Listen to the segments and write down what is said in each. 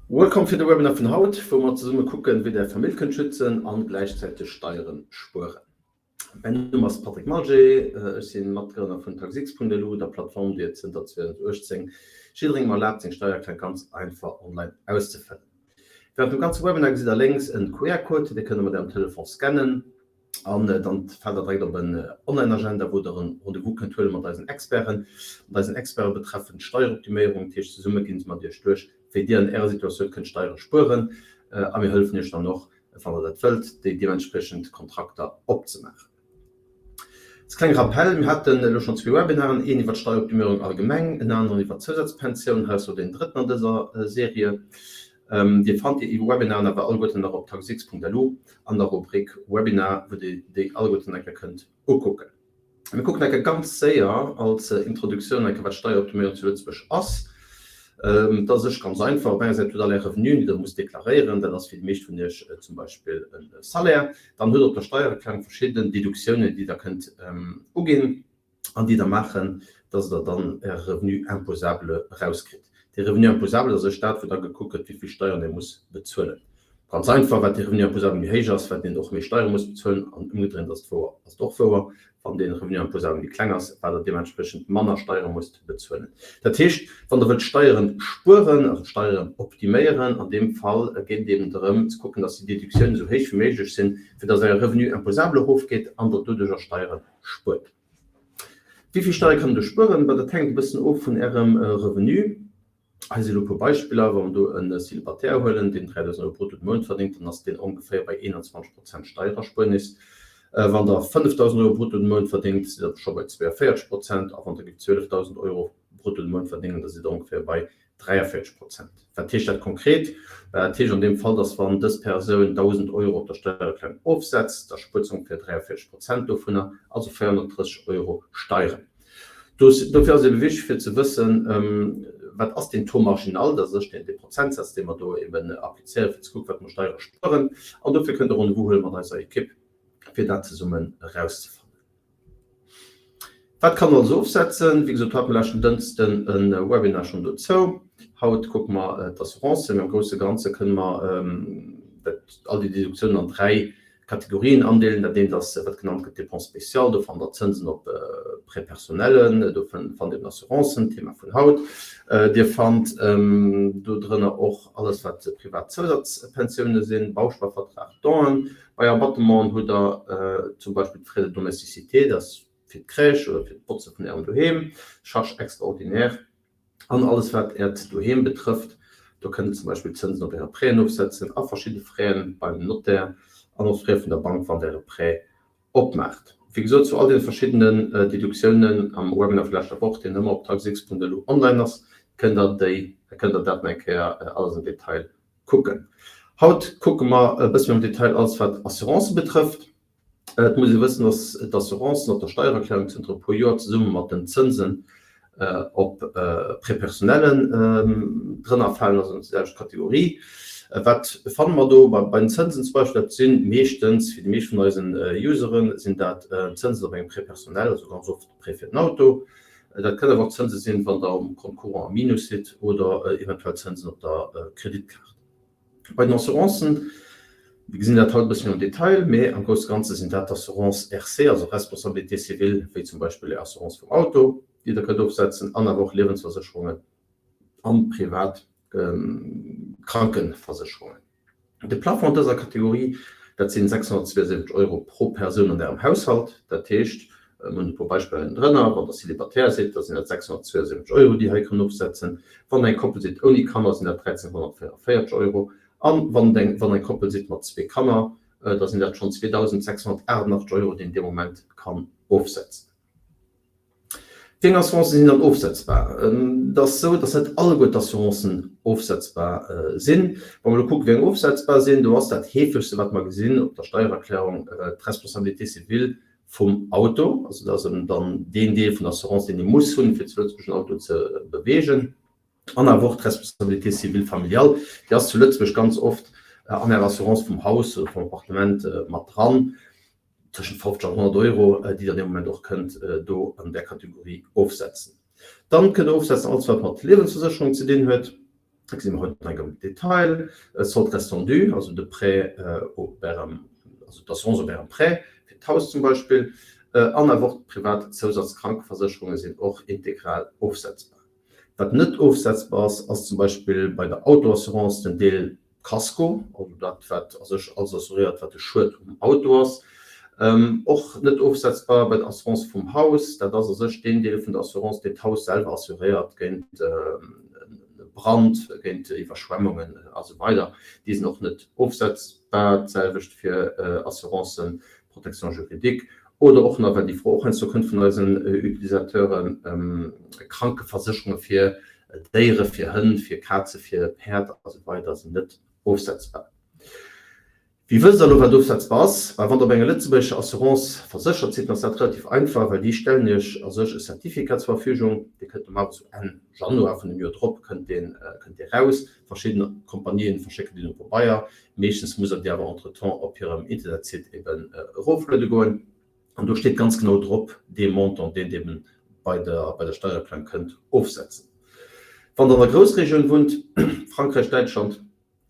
Welcome fir de Webinar vun haut, wou mer zesumme kucken, wéi der är Famill kënnt schützen an gläichzäiteg Steieren spueren. Mäin Numm ass Patrick Malget, ech sinn Matgrënner vun Taxx.lu, der Plattform, déi et zënter 2018 jidderengem erlaabt, seng Steiererklärung ganz einfach online auszefëllen. Während dem ganze Webinar gesitt der lénks en QR-Code, dee kënnt der mat ärem Telefon scannen. An dann fält der direkt op en Online-Agenda, wou der en Rendez-vous kënnt huele mat eisen Experten. Mat eisen Experte betreffend Steieroptiméierung. Dat heescht, zesumme ginn se mat iech duerch, wéi dir an ärer Situatioun kënnt Steiere spueren. A mir hëllefen iech dann och, wann der dat wëllt, déi deementspriechend Kontrakter opzemaachen. Als klenge Rappell, Mir haten elo schonn zwee Webinaren, een iwwer d'Steieroptiméierung allgemeng, en aneren iwwer d'Zousazpensioun. Hei ass elo deen drëtten an dëser Serie. Dir fannt déi Webinaren awer alleguerten nach op taxx.lu an der Rubrik Webinar, wou Dir déi alleguerten eng Kéier kënnt ukucken. Mir kucken eng Kéier ganz séier als Introduktioun eng Kéier, wat Steieroptiméierung zu Lëtzebuerg ass. Dat ass u sech ganz einfach. Op enger Säit hutt der all Är Revenuen, déi Der musst deklaréieren. Dat ass fir déi meescht vun Iech zum Beispill e Salaire. Dann hutt Der op der Steiererklärung verschidden Deduktiounen, déi Der kënnt uginn. an déi da maachen, dass Der dann Äre Revenu imposable erauskritt. Dee Revenu imposable ass ech dat, wou da gekuckt gëtt, wéi vill Steieren ee muss bezuelen. Ganz einfach, wat dee Revenu imposable méi héich ass, wat een och méi Steiere muss bezuelen, an ëmgedréint ass et wouer, ass et och wouer, wann dee Revenu imposable méi kleng ass, wat Der deementspriechend manner Steiere musst bezuelen. Dat heescht, wann Der wëllt Steieren spueren, also Steieren optiméieren, an deem Fall geet et eben drëm ze kucken, dass déi Déductiounen esou héich wéi méiglech sinn, fir dass Äre Revenu imposable erofgeet an Der doduercher Steiere spuert. Wéi vill Steiere kann een do spueren? Bah, dat hänkt e bëssen of vun Ärem Revenu. Hei si elo e puer Beispiller, Wa mer do e Célibataire huelen, deen 3.000 Euro brutto de Mount verdéngt, dann ass deen ongeféier bei 21 Prozent Steiererspuernis. Wann Der 5.000 Euro brutto de Mount verdéngt, sidd Der scho bei 42 Prozent. A wann Der géift 12.000 Euro brutto de Mount verdéngen, da sidd Der ongeféier bei 43 Prozent. Wat heescht dat konkret? Dat heescht an deem Fall, dass wann dës Persoun 1.000 Euro op der Steiererklärung ofsetzt, da spuert se ongeféier 43 Prozent dovunner, also 430 Euro Steieren. Dofir ass et ebe wichteg fir ze wëssen, wat ass deen Taux marginal, dat ass dee Prozentsaz, dee mer do eben applizéieren, fir ze kucken, wat mer Steiere spueren. An dofir kënnt Der Rendez-vous huele mat eiser Ekipp, fir dat zesummen erauszefannen. Wat kann alles ofsetzen? Wéi gesot, hate mer leschten Dënschden e Webinar schonn dozou. Haut kucke mer d'Assurancen. Am grousse Ganze kënne mer dat, all déi Deduktiounen an 3 Kategorien andeelen. Dat eent ass, wat genannt gëtt, Dépenses spéciales. Do fannt Der Zënsen op Prêts personnels, do fannt Dir eben Assurancen, Thema vun haut. Dir fannt do drënner och alles, wat privat Zousazpensioune sinn, Bausparvertrag, Donen. Bei Abattementen hutt Der zum Beispill d'Frais de domesticité, dat ass fir d'Crèche oder fir d'Botze vun Ärem Doheem, Charges extraordinaires an alles wat Äert Doheem betrëfft. Do kënnt Der zum Beispill d'Zënsen op Äre Prêten ofsetzen a verschidde Fräen beim Notaire an och d'Fraie vun der Bank, wann Der e Prêt opmaacht. Wéi gesot, zu all deene verschiddenen Deduktiounen am Webinar vu leschter Woch, deen ëmmer op taxx.lu online ass, kënnt Der déi, kënnt Der dat nach eng Kéier alles am Detail kucken. Haut kucke mer e bësse méi am Detail alles wat Assurancë betrëfft. Et muss ee wëssen, dass d'Assurancen op der Steiererklärung zënter e puer Joer zesumme mat den Zënsen op Prêts personnellen drënner falen, also an déi selwecht Kategorie. Wat fanne mer do bei den Zënsen zum Beispill? Dat si meeschtens, fir déi meescht vun eisen Useren, sinn dat Zënsen op engem Prêt personnel, also ganz oft Prêt fir den Auto. Dat kënnen awer och Zënse sinn, wann Der um Compte courant am Minus sidd oder eventuell Zënsen op der Kreditkaart. Bei den Assurancen, mir gesinn dat haut e bësse méi am Detail, mee am grousse Ganze sinn dat d'Assurance RC, also Responsabilité civile, wéi zum Beispill Är Assurance vum Auto, déi Der kënnt ofsetzen, an awer och Liewensversécherungen an privat Krankenversécherungen. De Plafond an dëser Kategorie, dat sinn 672 Euro pro Persoun an Ärem Haushalt. Dat heescht, mir hunn e puer Beispiller hannendrënner, wann Der Célibataire sidd, da sinn dat 672 Euro, déi hei kënnen ofsetzen. Wann Der eng Koppel sidd ouni Kanner, sinn dat 1.344 Euro. A wann der eng, wann eng Koppel sidd mat zwee Kanner, da sinn dat schonn 2.688 Euro, déi een dee Moment kann ofsetzen. Wéi eng Assurancen sinn dann ofsetzbar? Et ass esou, datt net alleguer d'Assurancen ofsetzbar sinn. Wa mer elo kucken, wéi eng ofsetzbar sinn, do ass dat heefegste, wat mer gesinn op der Steiererklärung, d'Responsabilité civile vum Auto. Also dat ass eben dann deen Deel vun der Assurance, deen ee muss hunn, fir zu Lëtzebuerg en Auto ze beweegen. An awer och d'Responsabilité civile familiale, déi ass zu Lëtzebuerg ganz oft an Ärer Assurance vum Haus oder vum Appartement mat dran. tëschent 50 an 100 Euro, déi Der dee Moment och kënnt do an där Kategorie ofsetzen. Dann kënnt Der ofsetzen alles, wat mat Liewensversécherung ze dinn huet. Dat gesi mer haut nach eng Kéier am Detail. Solde restant dû, also de Prêt op Ärem, also d'Assurance op Ärem Prêt fir d'Haus zum Beispill, an awer och d'privat Zousazkrankeversécherunge sinn och integral ofsetzbar. Wat net ofsetzbar ass, ass zum Beispill bei der Autoassurance den Deel Kasko, also dat wat a sech alles assuréiert wat de Schued um Auto ass. Och net ofsetzbar bei der Assurance vum Haus, dat ass a sech deen Deel vun der Assurance deen d'Haus selwer assuréiert géint Brand, géint Iwwerschwemmungen a sou weider. Déi sinn och net ofsetzbar. D'selwecht fir Assurancen protection juridique oder och nach, well déi Fro och heiansdo kënnt vun eisen Utilisateuren, Krankeversécherunge fir Déiere, fir Hënn, fir Kaze, fir Päerd a sou weider sinn net ofsetzbar. Wéi wësst Der elo, wat ofsetzbar ass? Well wann Der op enger lëtzebuergescher Assurance verséchert sidd, dann ass dat relativ einfach, well déi stellen Iech a sech e Certificat zur Verfügung. Dee kënnt normalerweis sou Enn Januar vun dem Joer drop kënnt deen, kënnt dee raus. Verschidden Compagnien verschécken deen op Pabeier. Meeschtens muss Der déi awer entretemps op hirem Internetsite eben erofluede goen. An do steet ganz genau drop dee Montant, deen Der eben bei der, bei der Steiererklärung kënnt ofsetzen. Wann Der an der Groussregioun wunnt, Frankräich, Däitschland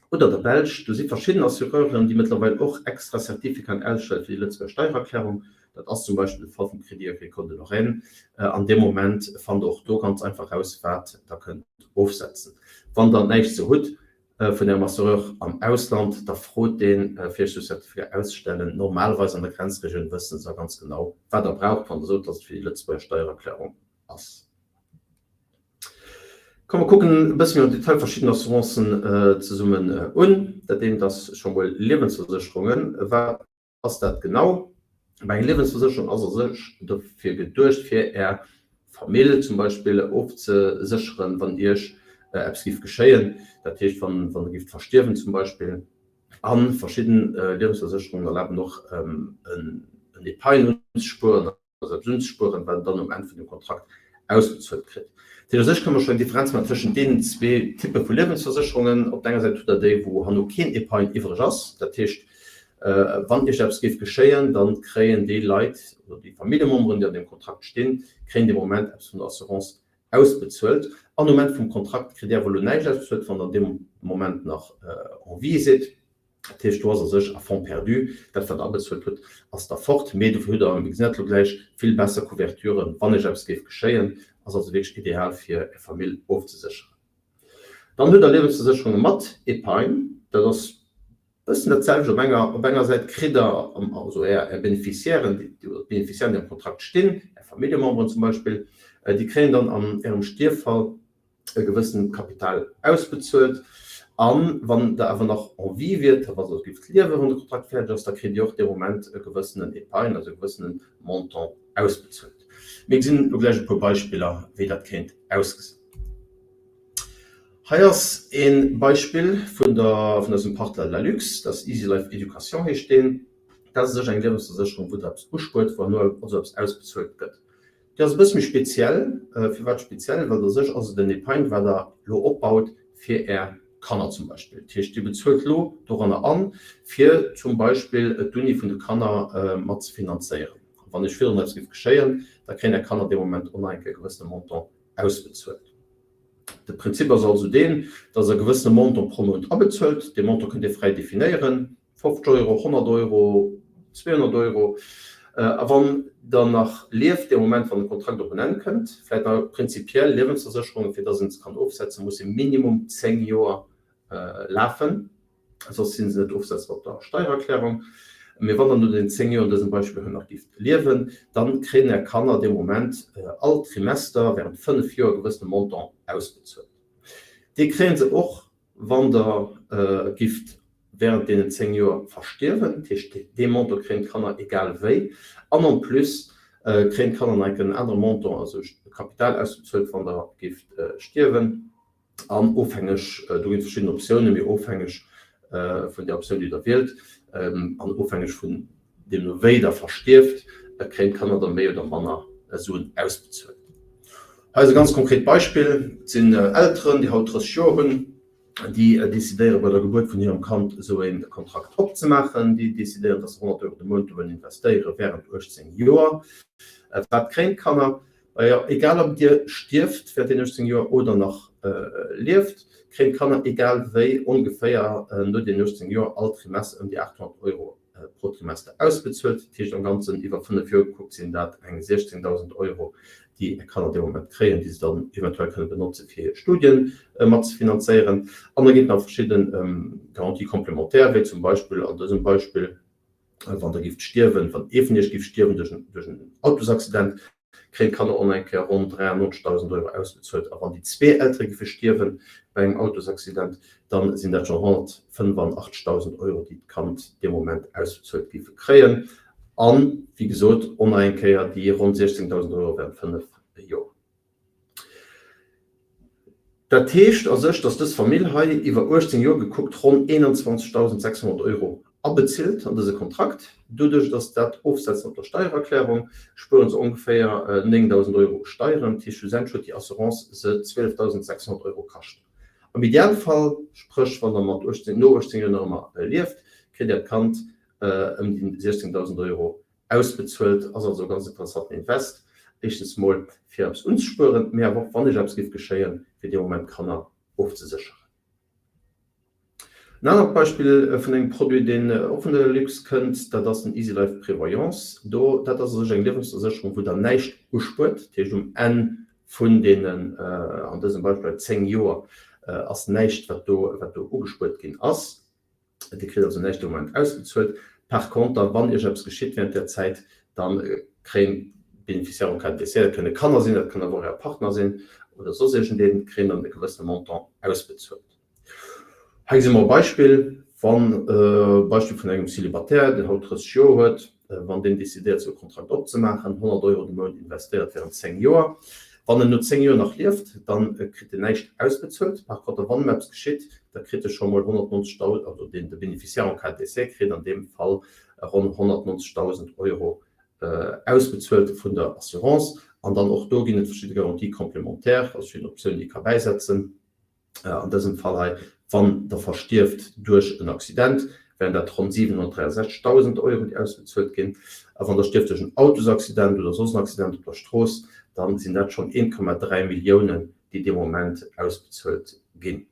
oder der Belsch, do si verschidden Assureuren, déi mëttlerweil och extra Certificaten ausstelle fir déi Lëtzebuerger Steiererklärung. Dat ass zum Beispill de Fall vum Crédit Agricole de Lorraine. An deem Moment fannt Der och do ganz einfach raus, wat Der kënnt ofsetzen. Wann Der näischt ze hutt vun Ärem Assureur am Ausland, da frot deen, fir Iech esou Certificat auszestellen. Normalerweis an der Grenzregioun wësse se da ganz genau, wat Der braucht, wann Der sot, dass et fir déi Lëtzebuerger Steiererklärung ass. Komm mer kucken e bësse méi am Detail verschidden Assurancen zesummen un. Dat eent ass scho mol Liewensversécherungen. Wat ass dat genau? Mä eng Liewensversécherung ass a sech dofir geduecht, fir Är Famill zum Beispill ofzesécheren, wann Iech eppes giff geschéien. Dat heescht, wann Der gifft verstierwen zum Beispill. A verschidden Liewensversécherungen erlaben och en Epargne unzespueren. also eppes unzespueren, wat en dann um Enn vun dem Kontrakt ausbezuelt kritt. Dat heescht, u sech kënne mer schonn eng Differenz maachen tëschent deenen zwee Typpe vu Liewensversécherungen. Op der enger Säit hutt Der déi, wou herno keen Épargne iwwreg ass. Dat heescht, wann Iech eppes géif geschéien, da kréien déi Leit oder déi Familljememberen, déi an deem Kontrakt stinn, kréien dee Moment eppes vun der Assurance ausbezuelt. An um Enn vum Kontrakt kritt Dir awer elo näischt ausbezuelt, wann Der an deem Moment nach en vie sidd. Dat heescht, do ass a sech à fonds perdu, dat wat Der abezuelt hutt, ass da fort. Mee dofir hutt Der, mir gesinn dat elo gläich, vill besser Couverturen, wann Iech eppes géif geschéien. Ass also wierklech ideal fir Är Famill ofzesécheren. Dann hutt Der Liewensversécherunge mat Épargne. Dat ass e bëssen dat selwecht. Op enger, op enger Säit kritt Der, also Är, Är Bénéficiairen, déi, oder d'Bénéficiairen, déi am Kontrakt stinn, Är Familljememberen zum Beispill, déi kréien dann an Ärem Stierffall e gewëssent Kapital ausbezuelt. A wann Der awer nach en vie wiert, wa se gift liewen, wann de Kontrakt fäerdeg ass, da kritt Dir och dee Moment e gewëssenen Épargne, also e gewëssene Montant ausbezuelt. Mir gesinn elo gläich e puer Beispiller, wéi dat kéint ausgesinn. Hei ass e Beispill vun der, vun eisem Partner Lalux, dat ass Easy Life Education heescht deen. Dat ass u sech eng Liewensversécherung, wou Der eppes uspuert, wou herno also eppes ausbezuelt gëtt. Déi ass e bësse méi speziell. Firwat speziell? Well u sech ass et en Épargne, wat Der elo opbaut fir Är Kanner zum Beispill. Dat heescht, Dir bezuelt elo doranner an, fir zum Beispill d'Uni vun de Kanner mat ze finanzéieren. A wann Iech virdrun eppes géif geschéien, da kréien Är Kanner dee Moment och nach eng Kéier e gewëssene Montant ausbezuelt. De Prinzip ass also deen, dass Der e gewëssene Montant pro Mount abezuelt. Dee Montant kënnt Dir fräi definéieren. 50 Euro, 100 Euro, 200 Euro. A wann Der nach lieft dee Moment, wann de Kontrakt op en Enn kënnt, vläicht nach prinzipiell, Liewensversécherungen, fir dass een se kann ofsetzen, musse minimum 10 Joer lafen, soss si se net ofsetzbar op der Steiererklärung. Mee wann Der no den 10 Joer an dësem Beispill hei nach géift liewen, da kréien Är Kanner dee Moment all Trimester während 5 Joer e gewëssene Montant ausbezuelt. Dee kréie se och Wann Der gifft während deenen 10 Joer verstierwen, dat heescht dee Montant kréien d'Kanner egal wéi, an en plus kréien d'Kanner nach enk en anere Montant, also Kapital ausbezuelt, wann Der gifft stierwen, an ofhängeg, do ginn et verschidden Optiounen, mee ofhängeg vun där Optioun déi Der wielt, an ofhängeg vun Deemno wéi Der verstierft, kréien d'Kanner da méi oder manner Suen ausbezuelt. Hei ass e ganz konkret Beispill, Et sinn Elteren, déi haut 30 Joer hunn, déi decidéiere bei der Gebuert vun hirem Kand esou e Kontrakt opzemaachen. Déi decidéieren, dass se 100 Euro de Mount do wëllen investéiere wärend 18 Joer. Wat kréien d'Kanner? Egal ob Dir stierft während den 18 Joer oder nach. lieft, kréien d'Kanner egal wéi ongeféier no den 18 Joer all Trimester ëm déi 800 Euro pro Trimester ausbezuelt. Dat heescht am Ganzen iwwer 5 Joer gekuckt sinn dat eng 16.000 Euro, déi är Kanner dee Moment kréien, déi se dann eventuell kënne benotze fir hir Studien mat ze finanzéieren. An da ginn et nach verschidde Garanties complémentaires, wéi zum Beispill an dësem Beispill, wann Der gift stierwen, wann ee vun Iech giff stierwen duerch en Autosaccident, kréien d'Kanner och nach eng Kéier ronn 93.000 Euro ausbezuelt. A wann déi zwee Eltere giffe stierwen bei engem Autosaccident, da sinn dat schonn 185.000 Euro, déi d'Kand dee Moment ausbezuelt giffe kréien. A wéi gesot, och nach eng Kéier déi ronn 16.000 Euro während 5 Joer. Dat heescht a sech, dass dës Famill hei iwwer 18 Joer gekuckt ronn 21.600 Euro abezilt an dëse Kontrakt. Doduerch, dass dat ofsetzen op der Steiererklärung, spuere se ongeféier 9.000 Euro u Steieren. Dat heescht, schlussendlech huet déi Assurance se 12.600 Euro kascht. Am Idealfall, spréch wann Der mat 18, no 18 Joer nach ëmmer lieft, kritt Äert Kand ëm déi 16.000 Euro Ausbezuelt, ass also e ganz interessanten Invest, éischtens mol fir eppes unzespueren, mee awer och wann iech eppes géif geschéien, fir dee Moment d'Kanner ofzesécheren. En anert Beispill vun engem Produit, deen och vun der Lalux kënnt, dat ass den Easy Life Prévoyance. Do, dat ass u sech eng Liewensversécherung, wou Der näischt uspuert, dat heescht um Enn vun deenen, an dësem Beispill hei 10 Joer, ass näischt wat do, wat do ugespuert ginn ass. Dir kritt also näischt de Moment ausbezuelt. Par conter, wann Iech eppes geschitt während där Zäit, da kréien d'Bénéficiaires en cas de décès, dat kënne Kanner sinn, dat kann awer och Äre Partner sinn oder soss iergendeen, kréien dann e gewëssene Montant ausbezuelt. Hei gesi mer e Beispill, wann, Beispill vun engem Célibataire, deen haut 30 Joer huet, Wann deen decidéiert sou e Kontrakt opzemaachen, 100 Euro de Mount investéiert während 10 Joer, wann en no 10 Joer nach lieft, dann kritt en näischt ausbezuelt. Par contre, wann em eppes geschitt, da kritt e scho mol 190.000, also deen de Bénéficiaire en cas de décès kritt an deem Fall ronn 190.000 Euro ausbezuelt vun der Assurance. An dann och do ginn et verschidde Garanties complémentaires, also verschidden Optiounen, déi ee ka bäisetzen. An dësem Fall hei, wann Der verstierft duerch en Accident, wären dat ronn 763.000 Euro, déi ausbezuelt ginn. A wann Der stierft duerch en Autosaccident oder soss en Accident op der Strooss, da sinn dat schonn 1,3 Milliounen, déi dee Moment ausbezuelt ginn.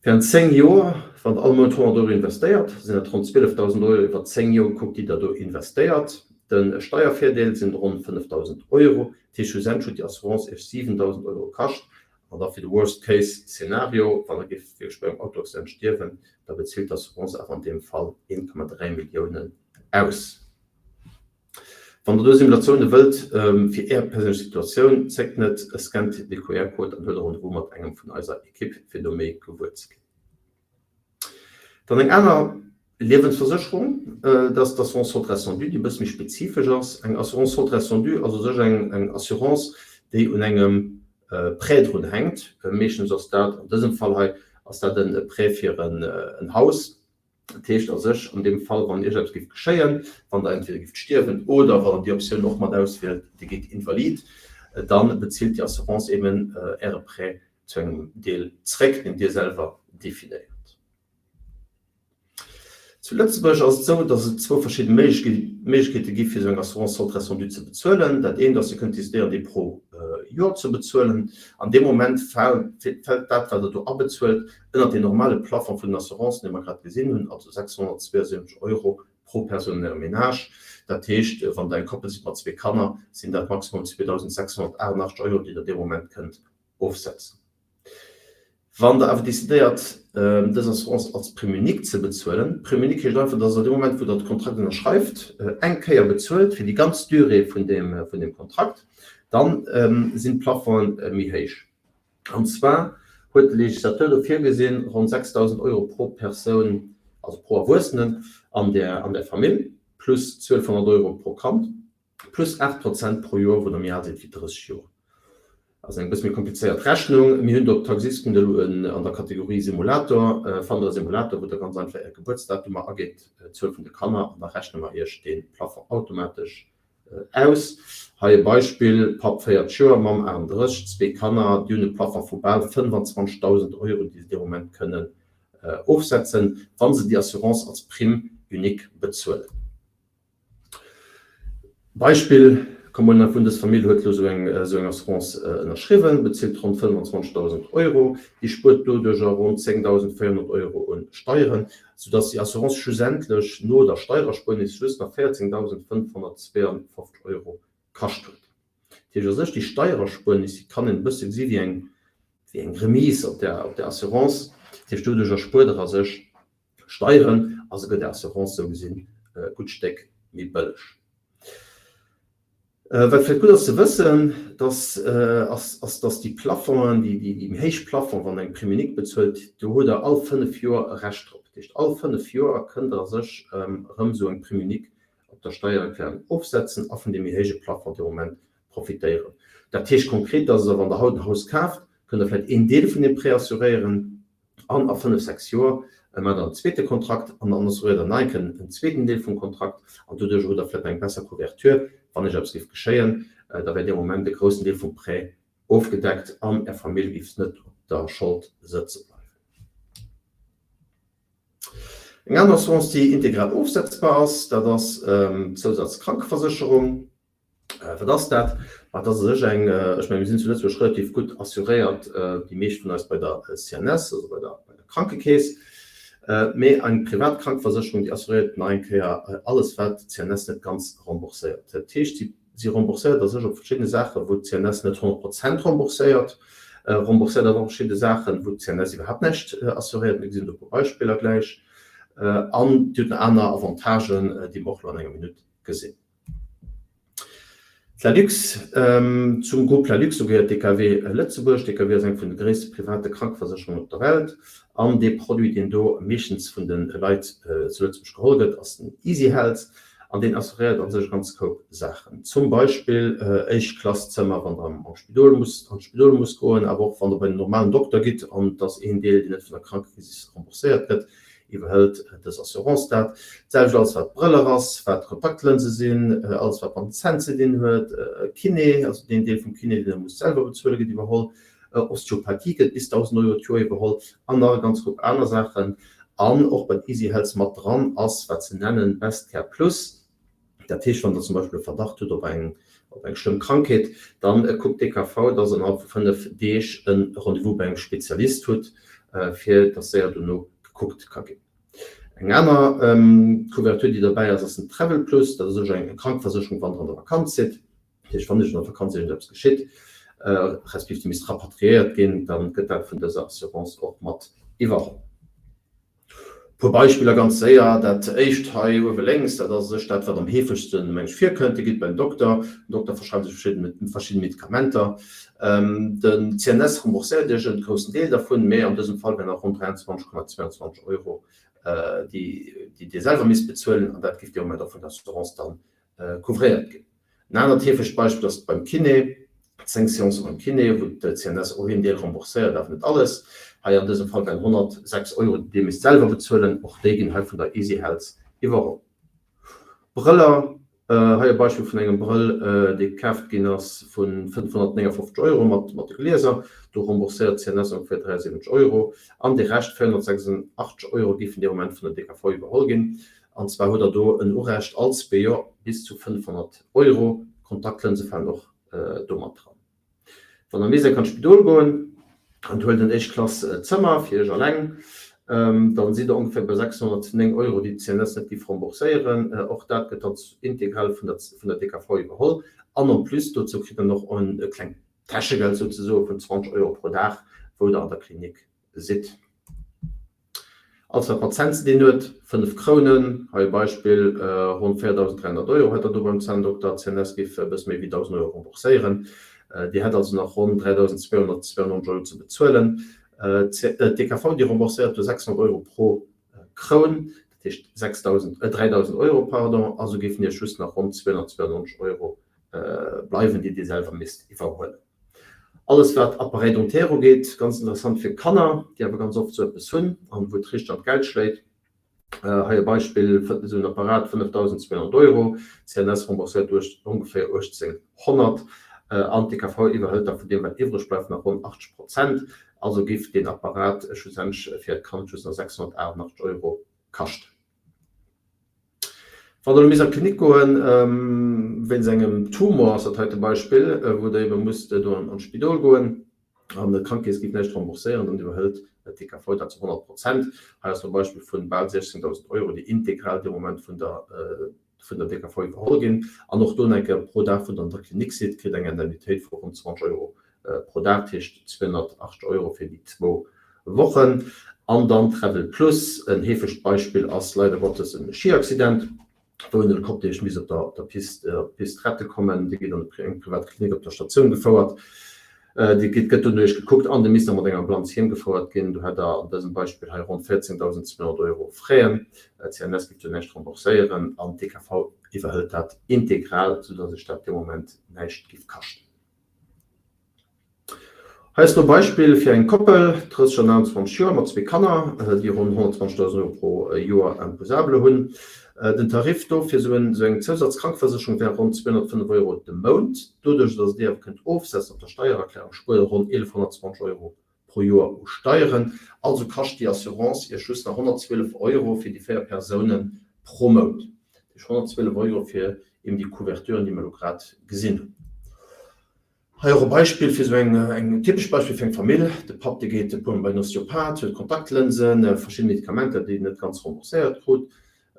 Während 10 Joer, wann Der all Mount 100 Euro investéiert, sinn dat ronn 12.000 Euro iwwer 10 Joer gekuckt, déi Der do investéiert. De Steiervirdeel sinn ronn 5.000 Euro. Dat heescht, schlussendlech huet déi Assurance Iech 7.000 Euro kascht. An da fir de Worst-Case-Szenario, wann Der géift wierklech bei engem Autoaccident stierwen, da bezilt d'Assurance awer an deem Fall 1,3 Milliounen aus. Wann Der do Simulatioune wëllt fir Är perséinlech Situatioun, zéckt net, scannt de QR-Code an huelt e Rendez-vous mat engem vun eiser Ekipp, fir do méi gewuer ze ginn. Dann eng aner Liewensversécherung, dat ass d'Assurance solde restant dû, déi e bësse méi spezifesch ass. Eng Assurance solde restant dû ass u sech eng Assurance, déi un engem Prêt drun hänkt. Meeschtens ass dat, an dësem Fall hei, ass dat e Prêt fir en Haus. Dat heescht a sech, an deem Fall, wann Iech eppes géif geschéien, wann Der entweder géift stierwen oder wann Der déi Optioun och mat auswielt, Dir gitt invalid, da bezilt déi Assurance eben Äre Prêt zu engem Deel zréck, deen Dir selwer definéiert. Zu Lëtzebuerg ass et esou, datt et zwou verschidde Méiglechkeete gi fir esou eng Assurance solde restant dû ze bezuelen. Dat eent ass, Dir kënnt decidéieren, déi pro Joer ze bezuelen. An deem Moment fält dat, wat Der do abezuelt, ënnert deen normale Plafond vun den Assurancen, dee mer grad gesinn hunn, also 672 Euro pro Persoun an ärem Menage. Dat heescht, wann Der eng Koppel sidd mat zwee Kanner, sinn dat maximum 2.688 Euro, déi Der dee Moment kënnt ofsetzen. Wann Der awer decidéiert, dës Assurance als Prime unique ze bezuelen, Prime unique heescht einfach, dass Der dee Moment, wou Der de Kontrakt ënnerschreift, eng Kéier bezuelt fir déi ganz Durée vun deem Kontrakt, dann sinn d'Plafonge méi héich. An zwar huet de Législateur do virgesinn, ronn 6.000 Euro pro Persoun, also pro Erwuessenen an der an der Famill, plus 1.200 Euro pro Kand, plus 8 Prozent pro Joer, wou Der méi al sidd wéi 30 Joer. Ass eng bësse méi komplizéiert Rechnung. Mir hunn do op Taxisten elo en an der Kategorie Simulator, fannt Der e Simulator, wou Der ganz einfach Är Gebuertsdatumer agitt, d'Zuel vun de Kanner, an da rechne mer Iech dee Plafond automatesch Aus. Hei e Beispill, Papp 40 Joer, Mamm 38, zwee Kanner, déi hunn e Plafond vu bal 25.000 Euro, déi se dee Moment kënnen ofsetzen, wa se déi Assurance als Prime unique bezuelen. Beispill. Komm mol nach vun, dës Famill huet elo esou eng esou eng Assurance ënnerschriwwen, bezilt ronn 25.000 Euro. Déi spuert doduercher ronn 10.400 Euro un Steieren, soudass déi Assurance schlussendlech no der Steiererspuernis just nach 14.552 Euro kascht huet. Dat heescht a sech, déi Steiererspuernis, déi kann een e bësse gesi wéi eng wéi eng Remise op der op der Assurance. Dat heescht, doduercher spuert der a sech Steieren a se gëtt Är Assurance sou gesinn e gutt Stéck méi bëlleg. Wat vläicht gutt ass ze wëssen, dass ass, ass dass déi Plafongen, déi déi méi héich Plafond, wann Der eng Prime unique bezuelt, do hutt Der all 5 Joer e Recht drop. Dat heescht, all 5 Joer kënnt Der a sech erëm esou eng Prime unique op der Steiererklärung ofsetzen a vun deem méi héije Plafond dee Moment profitéieren. Dat heescht konkret, dass Der, wann Der haut en Haus kaaft, kënnt Der vläicht een Deel vun deem Prêt assuréieren, An a 5, 6 Joer maacht der en zweete Kontrakt an dann assuréiert der nach eng Kéier en zweeten Deel vum Kontrakt an doduerch hutt der vläicht nach eng besser Couverture. Wann Iech eppes géif geschéien, da wär dee Moment e groussen Deel vum Prêt ofgedeckt an Är Famill géif net op der Schold sëtze bleiwen. Eng aner Assurance, déi integral ofsetzbar ass, dat ass d'Zousazkrankeversécherung. Wat ass dat? Ma dat ass u sech eng, ech mengen, mir sinn zu Lëtzebuerg relativ gutt assuréiert, déi meescht vun eis bei der CNS, also bei der Krankekeess. Mee eng privat Krankeversécherung, déi assuréiert nach eng Kéier alles, wat d'CNS net ganz rembourséiert. Dat heescht, si rembourséiert a sech op verschiddene Saachen, wou d'CNS net 100 Prozent rembourséiert, rembourséiert awer och verschidde Saachen, wou d'CNS iwwerhaapt näischt assuréiert. Mir gesinn do e puer Beispiller gläich. An déi huet nach aner Avantagen, déi mer och elo an enger Minutt gesinn. D'Lalux, Zum Grupp Lalux gehéiert d'DKW Lëtzebuerg. D'DKW ass eng vun de gréisste private Krankeversécherungen op der Welt an dee Produit, deen do meeschtens vun de Leit zu Lëtzebuerg geholl gëtt, ass den Easyhealth an deen assuréiert a sech e ganz Koup Saachen. Zum Beispill Éischt-Klass-Zëmmer, wann der am Spidol musst, an d'Spidol musst goen, awer och wann der bei den normalen Dokter gitt an et ass een Deel, deen net vun der Krankekeess rembourséiert gëtt. Iwwerhëlt dës Assurance dat selwecht alles wat Brëller ass, wat Kontaktlënse sinn, alles wat mat den Zänn ze dinn huet, Kiné, also deen Deel vum Kiné deen der musst selwer bezuelen, gëtt iwwerholl, Osteopathie gëtt bis 1.000 Euro d'Joer iwwerholl an nach e ganz Grupp aner Saachen. An och bei Easyhealth mat dran ass wat se nennen Best Care Plus. Dat heescht, wann Der zum Beispill e Verdacht hutt op eng, op eng schlëmm Krankheet, da kuckt d'DKV, dass Der innerhalb vu 5 Deeg e Rendez-vous bei engem Spezialist hutt, fir dass séier dono gekuckt ka ginn. Eng aner Couverture, déi derbäi ass, ass den Travel Plus. Dat ass u sech eng Krankversécherung, wann Der an der Vakanz sidd. Dat heescht, wann Iech an der Vakanz iergendeppes geschitt, respektiv Dir misst rapatriéiert ginn, da gëtt dat vun dëser Assurance och mat iwwerholl. Puer Beispiller ganz séier, Dat éischt hei uewe lénks, dat ass u sech dat, wat am heefegsten, meng ech, virkënnt. Dir gitt bei den Dokter, den Dokter verschreift Iech verschidde Medikamenter. Den CNS rembourséiert Iech en groussen Deel dervun, mä an dësem Fall wären dat ronn 23,22 Euro, déi Dir selwer misst bezuelen, an dat géif dee Moment och vun der Assurance dann couvréiert ginn. En anert heefegt Beispill ass beim Kiné, 10 Seancen beim Kiné, wou d'CNS och een Deel rembourséiert, awer net alles. Hei an dësem Fall wären 106 Euro, déi Dir misst selwer bezuelen. Och déi ginn hei vun der Easyhealth iwwerholl. Brëller, hei e Beispill vun engem Brëll, dee kaaft ginn ass vu 559 Euro mat de Glieser. Do rembourséiert d'CNS ongeféier 73 Euro an de Rescht, 486 Euro, géifen dee Moment vun der DKV iwwerholl ginn. An zwar hutt Der do en Urecht all zwee Joer bis zu 500 Euro. D'Kontaktlënse falen och do mat dran. Wann Der nees eng Kéier an d'Spidol goen an Dir huelt en éischt Klass Zëmmer fir Iech alleng, dann sidd Der ongeféier bei 609 Euro, déi d'CNS net géif rembourséieren. Och dat gëtt dann integral vun der DKV iwwerholl. An en plus dozou kritt Der nach e klengt Täschegeld souzesoe vun 20 Euro pro Dag, wou Der an der Klinik sidd. Alles wat mat Zänn ze dinn huet, 5 Krounen, hei e Beispill, ronn 4.300 Euro hätt der do beim Zänndokter, d'CNS géif e bësse méi wéi 1.000 Euro rembourséieren. Dir hätt also nach ronn 3.292 Euro ze bezuelen. D'DKV, déi rembourséiert do 600 Euro pro Kroun, dat heescht 6.000, 3.000 Euro, pardon, also géifen Iech just nach ronn 292 Euro bleiwen, déi Dir selwer misst iwwerhuelen. Alles wat Appareil dentaire ugeet, ganz interessant fir Kanner, déi awer ganz oft sou eppes hunn an wou et richteg an d'Geld schléit. Hei e Beispill, esou en Apparat 5.200 Euro, d'CNS rembourséiert ongeféier 1.800 an d'DKV iwwerhëlt da vun deem wat iwwreg bleift nach ronn 80 Prozent. Also géif deen Apparat schlussendlech fir d'Kand just nach 688 Euro kaschten. Wann Der elo misst an d'Klinik goen, wéinst engem Tumor, ass dat heite Beispill, wou Der ebe musst do an d'Spidol goen an d'Krankekeess géif näischt rembourséieren, dann iwwerhëlt d'DKV dat zu 100 Prozent. Hei ass e Beispill vu bal 16.000 Euro, déi integral dee Moment vun der vun der DKV iwwerholl ginn. An och do nach eng Kéier, pro Dag, wou Der an der Klinik sidd, kritt Der eng Indemnitéit vu ronn 20 Euro pro Dag, dat heescht 280 Euro fir déi zwou Wochen. An dann Travel Plus, en heefegt Beispill ass leider Gottes e Schiaccident, wou en Helikopter iech misst op der Pist op d'Pist rette kommen. Dir gitt an eng privat Klinik op der Statioun gefouert, Dir gitt, gëtt dono iech gekuckt an Dir misst da mat enger Ambulanz heem gefouert ginn. Do hätt Der an dësem Beispill hei ronn 14.200 Euro Fräen. D'CNS géif do näischt rembourséieren an d'DKV iwwerhëlt dat integral, soudass iech dat dee Moment näischt géif kaschten. Hei ass lo e Beispill fir eng Koppel, 30 an 29 Joer, mat zwee Kanner, déi ronn 120.000 Euro pro Joer imposable hunn. Den Tarif do fir esou eng Zousatzkrankversécherung wär ronn 205 Euro de Mount. Doduerch, datt Dir awer kënnt ofsetzen op der Steiererklärung, spuert Der ronn 1.120 Euro pro Joer u Steieren. Also kascht déi Assurance Iech just nach 112 Euro fir déi 4 Persounen pro Mount. Dat heescht 112 Euro fir eben déi Couverturen, déi mer elo grad gesinn hunn. Hei och e Beispill fir esou eng, eng typescht Beispill fir eng Famill. De Papp, dee geet e puermol bei den Osteopath, huet Kontaktlënsen, verschidde Medikamenter, déi en net ganz rembourséiert krut.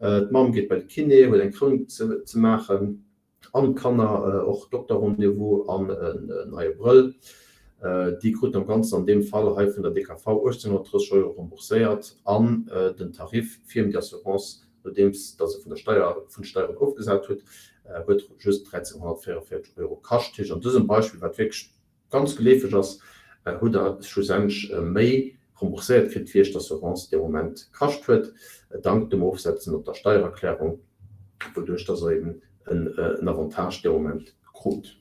D'Mamm geet bei de Kiné, huet eng Kroun ze ze maachen. An d'Kanner och Dokter-Rendez-vous an en neie Brëll. Déi kruten am Ganzen an deem Fall hei vun der DKV 1.830 Euro rembourséiert an den Tarif fir déi Assurance, nodeems datt se vun der Steier, vun de Steieren ofgesat huet, huet just 1.344 Euro kascht. Heescht an dësem Beispill, wat wierklech ganz geleefeg ass, hutt Der schlussendlech méi rembourséiert kritt, wéi Iech d'Assurance dee Moment kascht huet, dank dem Ofsetzen op der Steiererklärung, wouduerch dass Der eben en Avantage dee Moment krut.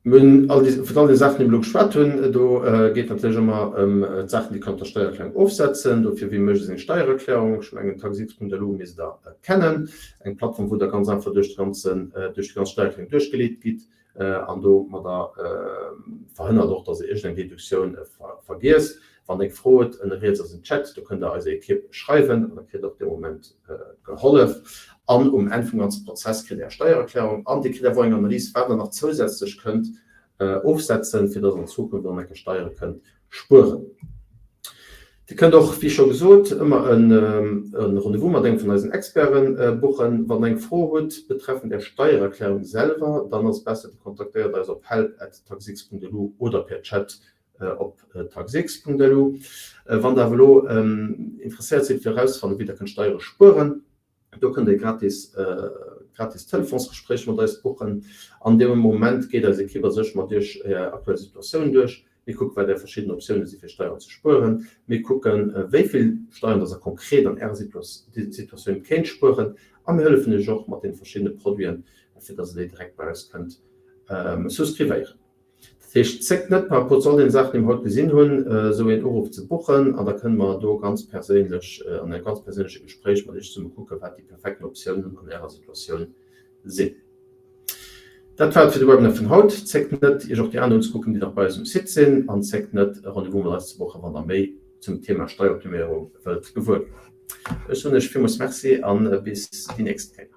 Mir hunn all déi, vun all deene Saachen, déi mir elo geschwat hunn, do geet natierlech ëmmer ëm d'Saachen, déi kann op der Steiererklärung ofsetzen. Dofir, wéi mécht ee seng Steiererklärung? Ech mengen, taxx.lu misst Der kennen, eng Plattform, wou Der ganz einfach duerch de ganzen, duerch déi ganz Steiererklärung duerchgeleet gitt an domadder verhënnert och, dass Der iergendeng Deduktioun vergiesst. Wann Der eng Fro hutt, ënne riets ass en Chat, do kënnt Der eiser Ekipp schreiwen an da kritt Der och dee Moment gehollef. An um Enn vum ganze Prozess kritt Der Är Steiererklärung an Dir kritt awer och eng Analys, wat Der nach zousätzlech kënnt ofsetzen, fir dass Der an Zukunft och nach eng Kéier Steiere kënnt spueren. Dir kënnt och, wéi scho gesot, ëmmer e Rendez-vous mat engem vun eisen Experte buchen. Wann Der eng Fro hutt betreffend Är Steiererklärung selwer, dann ass et besser, Dir kontaktéiert eis op help@taxx.lu oder per Chat op taxx.lu. Wann Der awer elo interesséiert sidd fir erauszefannen, wéi Der kënnt Steiere spueren, do kënnt Dir gratis gratis Telefonsgespréich mat eis buchen. An deem Moment geet eis Ekipp a sech mat Iech Är aktuell Situatioun duerch. Mir kucken, wat Är verschidden Optioune si fir Steieren ze spueren. Mir kucken, wéi vill Steieren dass Der konkret an Ärer Situatioun kéint spueren. A mir hëllefen Iech och mat deene verschiddene Produiten, fir dass Der déi direkt bei eis kënnt souscrivéieren. Dat heescht, zéckt net par rapport zu all deene Saachen, déi mer haut gesinn hunn, esou een Uruff ze buchen an da kënne mer do ganz perséinlech, an engem ganz perséinleche Gespréich mat Iech zesumme kucken, wat déi perfekten Optiounen an Ärer Situatioun sinn. Dat war et fir de Webinar vun haut. Zéckt net, Iech och déi aner unzekucken, déi nach bei eis um Site sinn an zéckt net, e Rendez-vous mat eis ze buchen, wann Der méi zum Thema Steieroptiméierung wëllt gewuer ginn. Ech soen Iech villmools Merci a bis déi nächst Kéier.